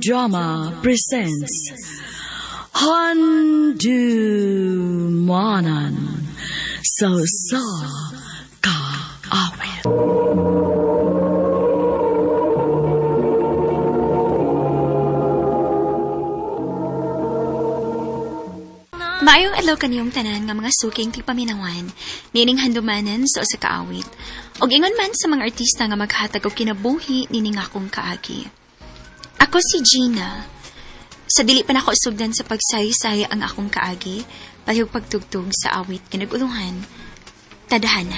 Drama presents Handumanan sa Usa Ka Awit. Maayong adlaw kaniyong tanan nga mga suking tigpaminawan, nining handumanan sa usa ka awit. Og ingon man sa mga artista nga maghatag og kinabuhi nining akong kaagi. Ako si Gina. Sa dili pa nako sugdan sa pagsaysay ang akong kaagi, palihog pagtugtog sa awit kinagulungan. Tadhana.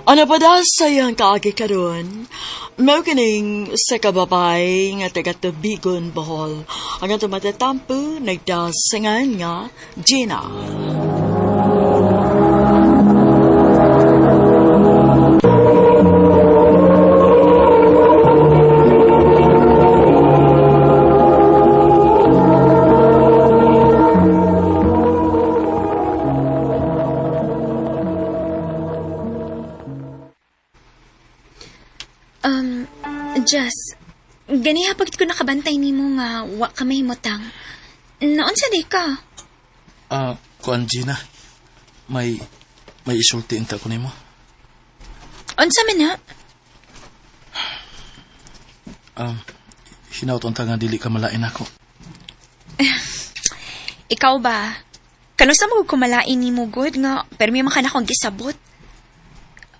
Ano pa da sayang kaagi karon? Mao kining sa kababay nga taga Tubigon, Bohol. Ang atong matatampo nagdasingan nga Gina. Jess, ganiha pagit ko nakabantay nimo nga wa ka mahimutang. Naunsa di ka? Ah, kuan Gina. May isulti inta ko nimo. Unsa man na? Hinaut unta nga dili ka malain ako. Ikaw ba? Kanusa mo kumalain nimo good nga permi man ka na akong gisabot.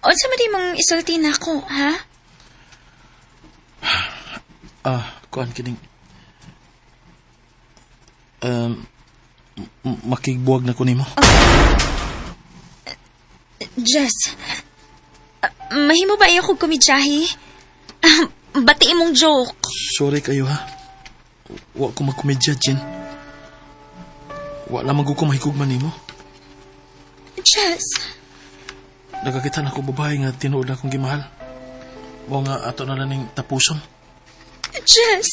Unsa man di mong isulti nako, ha? Ah, kuan kining makigbuwag na ko nimo. Jess, mahimo ba iyo kog komedyahe? Bati imong joke. Sorry kayo ha. Wa ko magkomedya, Jin. Wa lamang ko mahigugma nimo. Jess, Nagakita na ko babae nga tinuod na akong gimahal. Mao nga ato na lang ning tapuson. Jess.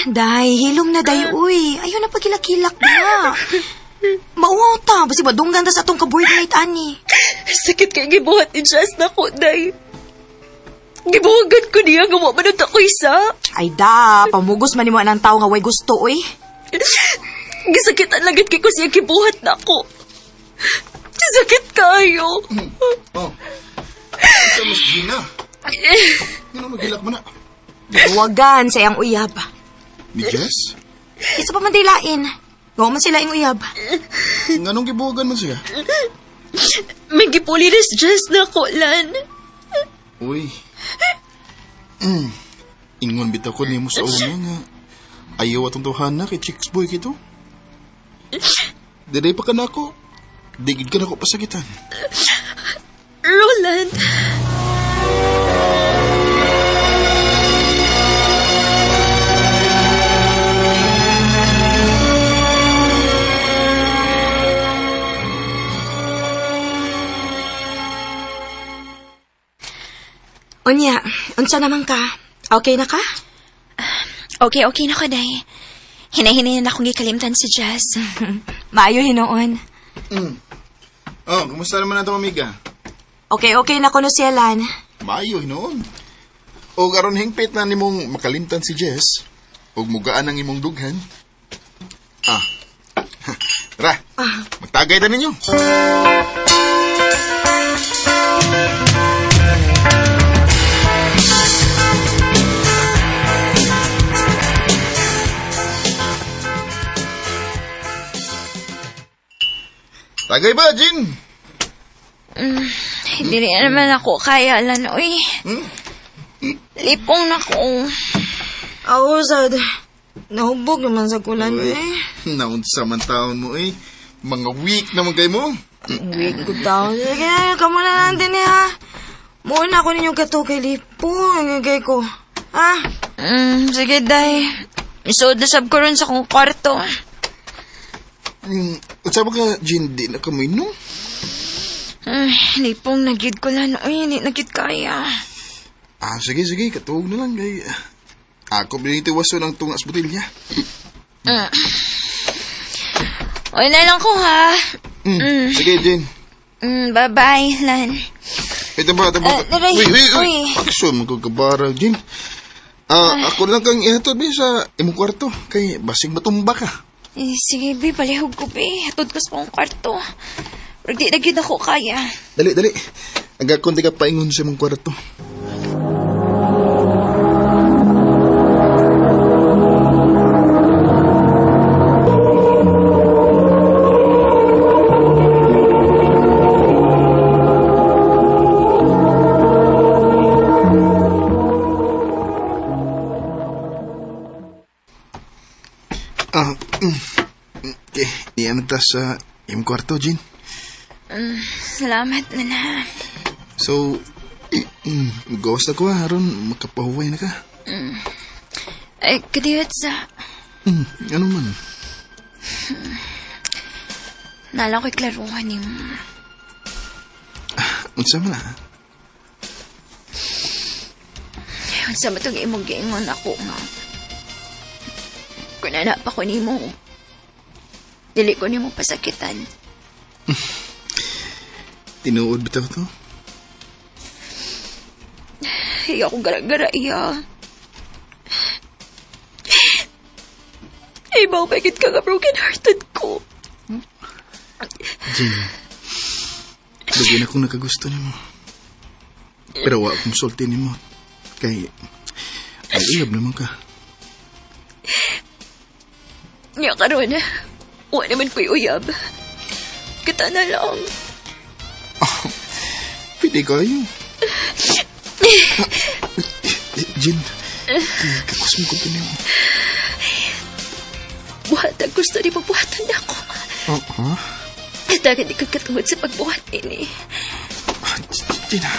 Day, hilom na day, uy. Ayaw na pagilak-hilak na. Mauwaw ta, basi madunggan ta sa atong ka-board mate, ani. Sakit kay gibuhat ni Jess na ko, day. Gibuhagan ko niya, gawa man ang ako isa. Ay da, pamugos man nimo ang tao nga way gusto, uy. Gisakitan lang kay ko siya gibuhat na ako. Sakit kayo. Oh. Ikaw, Miss Gina. Ano magilak mo na? Buwagan sa iyang uyab. Ni Jess? Isa pa man dilain. Gawa man sila iyang uyab. Nganong gibuwagan man siya? May gipuli na si Jess na ko, Lan. Uy. Ingon bitaw ko nimo sa una nga. Ayaw atong tuhan na kay Chicks Boy kito. Diday pa ka na ako. Digid ka na ako pasakitan. Roland. Unya, unsa naman ka? Okay na ka? Okay, okay na ko, day. Hinahinay na akong gikalimtan si Jess. Maayo hinuon. Oh, kumusta naman na amiga? Okay, okay na kuno siya, Lan. Maayo hinuon. O aron hingpit na nimong makalimtan si Jess. Ug mugaan ang imong dughan. Ah. Tara. Magtagay ta ninyo. Tagay ba, Jin? Hindi rin naman ako kaya, Lan. Uy. Lipong na ko. Ako, sad. Nahubog naman sa kulan, Uy, eh. naunsa man taon mo eh. Mga weak naman kay mo. Weak ko taon. Sige, kamo na lang din eh, ha. Muna ako ninyong kato kay Lipong. Kay ko. Ha? Sige, day. Isuod na sab ko ron sa kong kwarto. Unsa ba ka, Jin, di na kamoy no? Lipong, nagyud ko lang. Uy, hindi nagyud kaya. Ah, sige, sige. Katuog na lang kay... Ako binitiwaso ng tungas botilya. Wala lang ko ha. Sige, Jen. Bye-bye, Lan. Ito ba, ito ba? Ah, aray. Uy, uy, uy. Uy. Pakso, magkakabara, Jen. Ah, ako lang kang ihatod ba sa imong kwarto. Kay basig matumba ka. Eh, sige, be, palihog ko, be. Hatod ko sa akong kwarto. Pero di na gyud ako kaya. Dali, dali. Ang konti ka paingon sa imong kwarto. Ah, okay. Niyan ta sa imong kwarto, Jean. Salamat, Lan, ha. So, gawas na ko ha, aron makapahuway na ka. Ay, kadiyot sa... Ano man? Nalang ko'y klaruhan yung... Unsa man ah? Sa matong imong giingon ako nga. Kung nanap ako nimo, dili ko nimo pasakitan. Tinuod bitaw to? Iya ako gara-gara iya. Ibaw bakit ka nga broken hearted ko? Jane, dugay na akong nakagusto nimo. Pero wa akong sulti nimo. Kay, ay uyab naman ka. Nya karon, wa naman ko'y uyab. Kita na lang. Pwede kayo. Jane, kakus mo ko nimo. Buhatan gusto ni buhatan ako. Oh, ha? Dagan di ka katungod sa pagbuhat ini. Ah, Gina.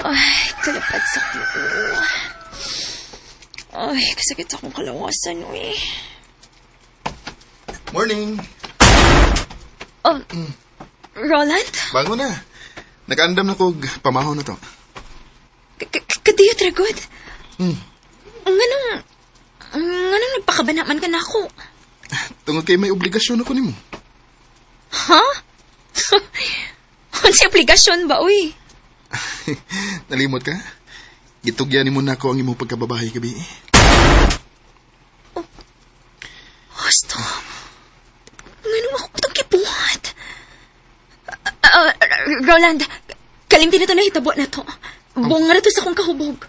Ay, kalapad sa kuo. Ay, kasakit akong kalawasan, uy. Morning. Oh, Roland? Bago na. Nakaandam na kog pamaho na to. Kadiyot, Ragod. Nganong nagpakabana man ka na ako? Tungod kay may obligasyon ako nimo. Ha? Unsa obligasyon ba, uy? Nalimot ka? Gitugyan nimo na ako ang imong pagkababae gabi. Husto. Nganong ako itong kibuhat? Roland, kalimti na to na hitabo na to. Bunga na to sa akong kahubog.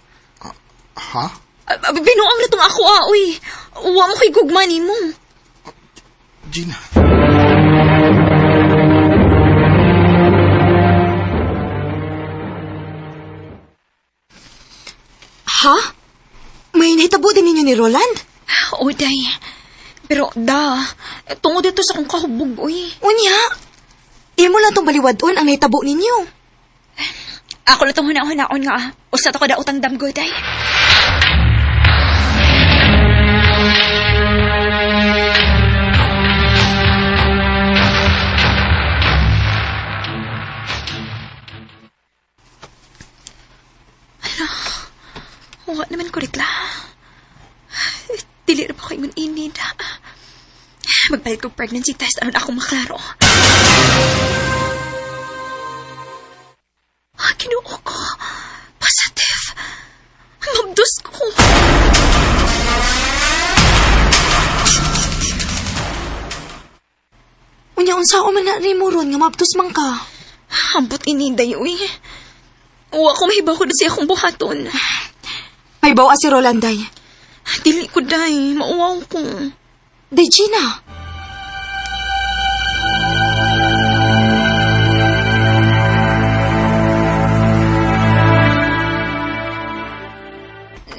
Ha? Binuang na tong ako, ah, uy. Wa mo kay gugma nimo. Gina. Ha? May nahitabo din ninyo ni Roland? O, day. Pero, da, tungod dito sa akong kahubog, uy. Unya, imo lang tong baliwadon ang nahitabo ninyo. Ako na itong huna-hunaon nga. Usa to ko daotang damgo, day. Ala, wa naman ko rekla. Dili ra pa ko ingon ini da. Magpalit ko pregnancy test aron ako maklaro. Ah, Ginoo ko. Positive. Mabdos ko. Unya, unsa man na nimo ron nga mabdos man ka. Ambot ini day, uy. Wa ko mahibaw ko na siya akong buhaton. May bawa si Roland, day. Dili ko, day. Mauwaw ko. Day, Gina.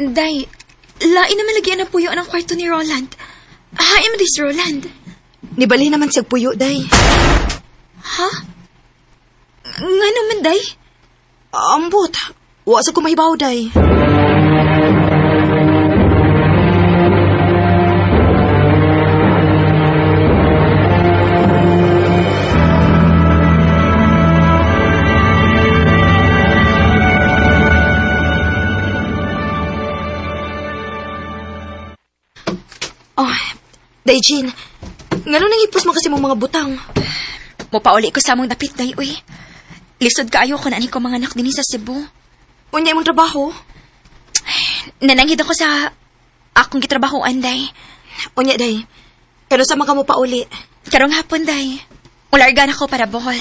Day, lain naman lagi na puyo ang kwarto ni Roland. Hain mo si Roland. Nibali naman siyag puyo, day. Ha? Nga naman, day? Ambot. Wa sa kumahibaw, day. Oh, Day Jean, ngano nang ipos mo kasi mong mga butang? Mupauli ko sa among dapit, day, uy. Lisod kaayo ko na ani ko mga anak dinhi sa Cebu. Unya imong trabaho? Nananghid ako sa akong gitrabahoan, day. Unya, day. Pero sa mga mo pauli. Karong hapon, day. Ulargan ako para Bohol.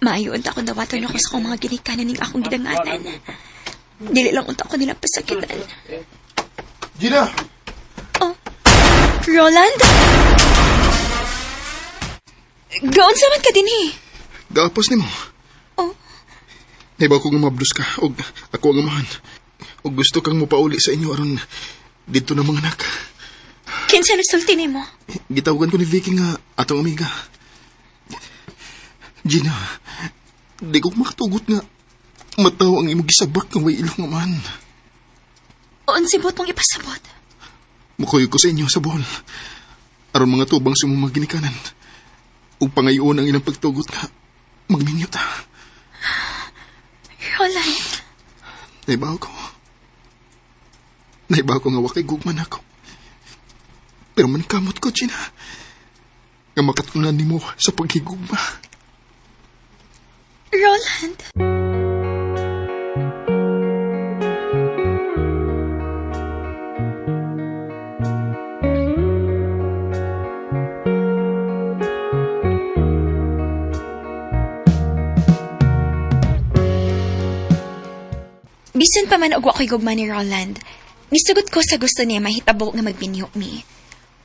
Maayo unta akong dawaton ako sa akong mga ginikanan ning akong gidangatan. Dili lang unta ko nila pasakitan. Gina! Oh, Roland? Gaon sa man ka din eh. Gapas nimo. Oh, Naibaw ko nga mablos ka og ako ang amahan. Og gusto kang mopauli sa inyo aron didto na mga anak. Kinsa nagsulti nimo? Gitawagan ko ni Vicky nga atong amiga. Gina, di ko makatugot nga mataw ang imong gisabak nga way ilong amahan. Unsibot mong ipasabot. Mukuyo ko sa inyo sa Bohol. Aron mga tubang sa imong mga ginikanan. Ug pangayoon ang ilang pagtugot nga magminyo ta. Roland, Naibaw ko. Naibaw ko nga wakay gugman ako. Pero mankamot ko, Gina. Nga makatunan nimo sa paghigugma. Roland. Bisan pa man og wa ko'y gugma ni Roland, nisugot ko sa gusto niya mahitabo nga magbinyo mi.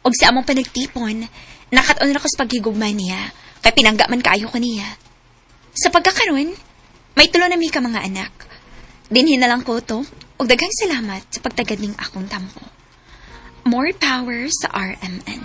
Og sa among panagtipon, nakat-on ra ko sa paghigugma niya, kay pinangga man kaayo ko niya. Sa pagkakaroon, may tulo na mi ka mga anak. Dinhin na lang ko to, ug daghang salamat sa pagtagad ning akong tampo. More power sa RMN.